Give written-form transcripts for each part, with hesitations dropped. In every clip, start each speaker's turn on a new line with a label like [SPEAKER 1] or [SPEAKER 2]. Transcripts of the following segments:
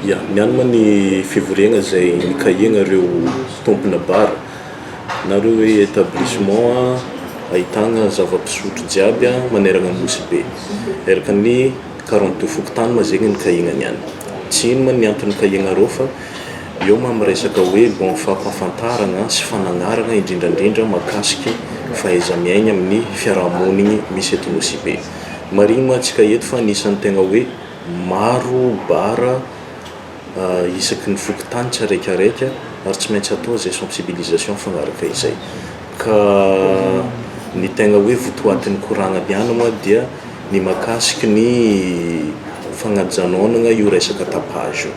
[SPEAKER 1] Ya, niany moa ny fivoriagna izay nikahiagna ireo tompona bar na ireo hoe établissement ahitagna zava-pisotro jiaby manerana ny Nosy Be. Eraka ny 42 fokontany moa zegny nikahiagna niany. Tsy ino moa ny antony nikahiagna reo fa eo moa miresaka hoe bon fampahafantaragna sy fanagnarana indrindrandrindra mahakasiky fahaiza-miaigna amin'ny fiarahamonigny misy eto Nosy Be. Marigny moa antsika eto fa anisan'ny tegna hoe maro bar isaky ny fokontany tsiraikaraika ary tsy maintsy atao izay sensibilisation mifagnaraka izay. Ka ny tegna hoe votoatin'ny koragna niany moa dia ny mahakasiky ny fagnajanonana io resaka tapage io.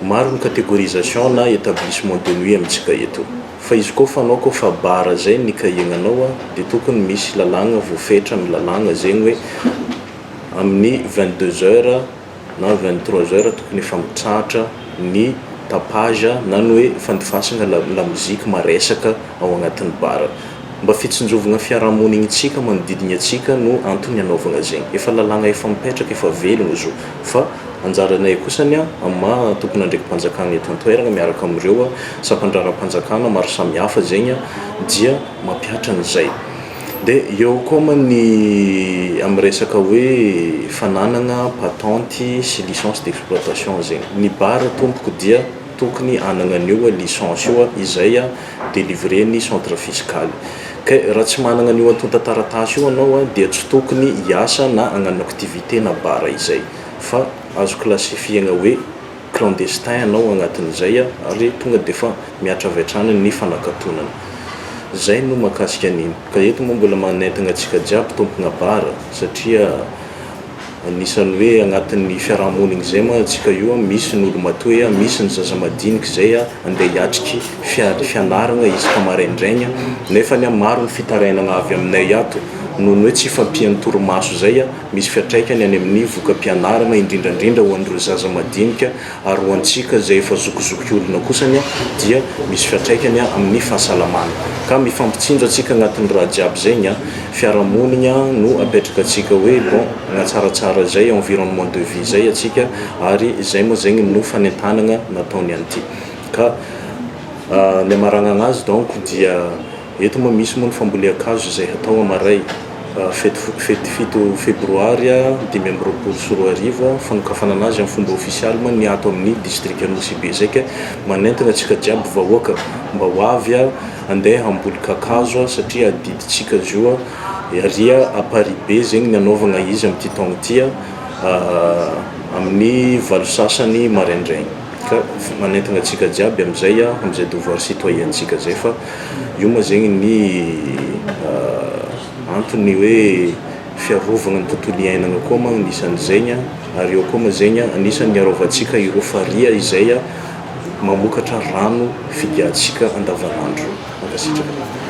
[SPEAKER 1] Maro ny catégorisation na établissement de nuit amintsika eto. Fa izy koa fa anao koa fa bar zay ny kahiagnanao dia tokony misy lalàgna voafetra amin'ny lalàgna zegny hoe amin'ny 22 heures na 23 heures tokony efa mitsahatra ny tapage na ny hoe fandifasana lamoziky maresaka ao agnatin'ny bar. Mba fitsinjovana fiarahamonignintsika manodidina antsika no antony anaovana zegny. Efa lalàgna efa mipetraka, efa velogno izy io, fa anjaranay kosany amin'ny maha tompon'andraiki-panjakana eto an-toerana miaraka amin'ireo sampan-draharaham-panjakana maro samihafa zegny dia mampihatra an'izay. Dia eo koa moa ny amin'ny resaka hoe fananana patente sy licence d'exploitation zegny. Ny bar tompoko dia tokony hanana an'io licence io izay délivré ny centre fiscal. Ka raha tsy manana an'io antontan-taratasy io anao dia tsy tokony hiasa na hagnano activité na bar izay, fa azo classifiena hoe clandestin anao agnatin'izay ary tonga dia efa mihatra avy hatrany ny fanakatonana. Zay no mahakasika an'iny. Ka eto moa mbola manentana antsika jiaby tompona bar satria anisan'ny hoe agnatin'ny fiarahamonigny zay moa antsika io, misy ny olo matoy, misy ny zaza madiniky zay andeha hiatriky fianarana isaka maraindraigny, nefany maro ny fitarainana avy aminay ato noho ny hoe tsy fampian'ny torimaso zay misy fiantraikany any amin'ny voka-pianarana, indrindrandrindra ho an'ireo zaza madinika, ary ho antsika izay efa zokizoky olona kosany dia misy fiantraikany amin'ny fahasalamana. Ka mifampitsinjo antsika agnatin'ny raha jiaby zegny, fiarahamonigna no apetraka antsika hoe bon hanatsaratsara izay environnement de vie zay antsika, ary izay moa zegny no fanentanana nataony an'ity. Ka ny hamaragnana azy donc dia eto moa misy moa ny fambolean-kazo izay hatao amaray fety fety 7 febroary 2025, fanokafana anazy amin'ny fomba ofisialy moa ny ato amin'ny distrika Nosy Be zay, ka manentana antsika jiaby vahoaka mba ho avy andeha hamboly kakazo satria adidintsika izy io. Aria Amparibe zegny ny anaovana izy amin'ity taogno ty amin'ny 8 sasany maraindraigny, ka manentana antsika jiaby amizay devoir citoyen ntsika zay, fa io moa zegny ny antony hoe fiarovana ny tontolo iainana koa moa anisan'izegny, ary eo koa moa zegny anisan'ny arovantsika ireo faria izay mamokatra rano figiantsika andavanandro. Mankasitraka.